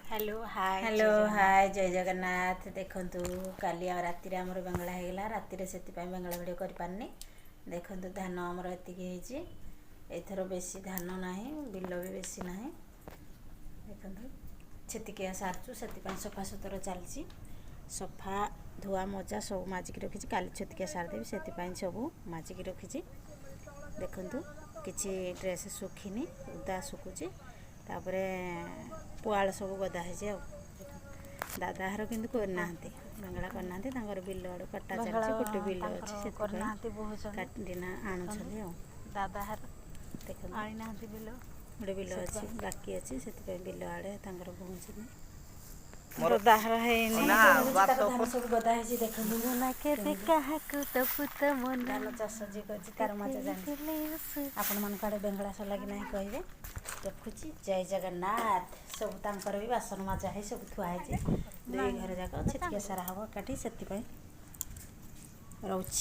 Hello, hi. Hello, ହାଏ, ଜୟ ଜଗନ୍ନାଥ। ଦେଖନ୍ତୁ, କାଲି ଆଉ ରାତିରେ ଆମର ବେଙ୍ଗଳା ହେଇଗଲା ରାତିରେ, ସେଥିପାଇଁ ବେଙ୍ଗଳା ଭିଡ଼ିଓ କରିପାରିନି। ଦେଖନ୍ତୁ, ଧାନ ଆମର ଏତିକି ହେଇଛି। ଏଥର ବେଶୀ ଧାନ ନାହିଁ, ବିଲ ବି ବେଶୀ ନାହିଁ। ଦେଖନ୍ତୁ, ଛେତିକିଆ ସାରିଛୁ, ସେଥିପାଇଁ ସଫା ସୁତୁରା ଚାଲିଛି। ସଫା, ଧୁଆ, ମଜା ସବୁ ମାଜିକି ରଖିଛି। କାଲି ଛେତିକିଆ ସାରିଦେବି, ସେଥିପାଇଁ ସବୁ ମାଜିକି ରଖିଛି। ଦେଖନ୍ତୁ, କିଛି ଡ୍ରେସ୍ ଶୁଖିନି, ଓଦା ଶୁଖୁଛି। ତାପରେ ପୁଆଳ ସବୁ ଗଦା ହେଇଛି। ଆଉ ଦାଦା ଘର କିନ୍ତୁ କରିନାହାନ୍ତି, ବେଙ୍ଗଳା କରିନାହାନ୍ତି। ତାଙ୍କର ବିଲ ଆଡ଼ୁ କଟା ବେଙ୍ଗଳା ଚାଲିଛି। ଗୋଟେ ବିଲ ତାଙ୍କର ଅଛି, ସେଥିପାଇଁ କରିନାହାନ୍ତି, ବୋହୁଛନ୍ତି। କାଟିନା ଦେଖନ୍ତୁ, ଆଣୁଛନ୍ତି। ଆଉ ଦାଦା ଘର ଦେଖନ୍ତୁ, ଆଣିନାହାନ୍ତି ବିଲ, ଗୋଟେ ବିଲ ଅଛି, ସେଥିପାଇଁ ବାକି ଅଛି, ସେଥିପାଇଁ ବିଲ ଆଡ଼େ ତାଙ୍କର ବୋହୁଛନ୍ତି। ଦାଦା ଘର ହେଇନି। ନା। ରହୁଛି ତାର ଧାନ ସବୁ ଗଦା ହେଇଛି, ଦେଖନ୍ତୁ ନା କେବେ କେମିତି କାହାକୁ ଦବୁ ତ ମନ ଧାନ ଚାଷ ଯିଏ କରିଛି ତାର ମଜା ଜାଣିଛି। ଦେଇଥିଲେ ଆପଣମାନଙ୍କ ଆଡ଼େ ବେଙ୍ଗଳା ସରିଲା କି ନାହିଁ କହିବେ। ରଖୁଛି, ଜୟ ଜଗନ୍ନାଥ। ସବୁ ତାଙ୍କର ବି ବାସନ ମଜା ହେଇ ସବୁ ଥୁଆ ହେଇଛି, ଦୁଇ ନାହିଁ ଘର ଯାକ। ଛେତିକିଆ ସାରା ହେବ ଏକାଠି, ସେଥିପାଇଁ ରହୁଛି।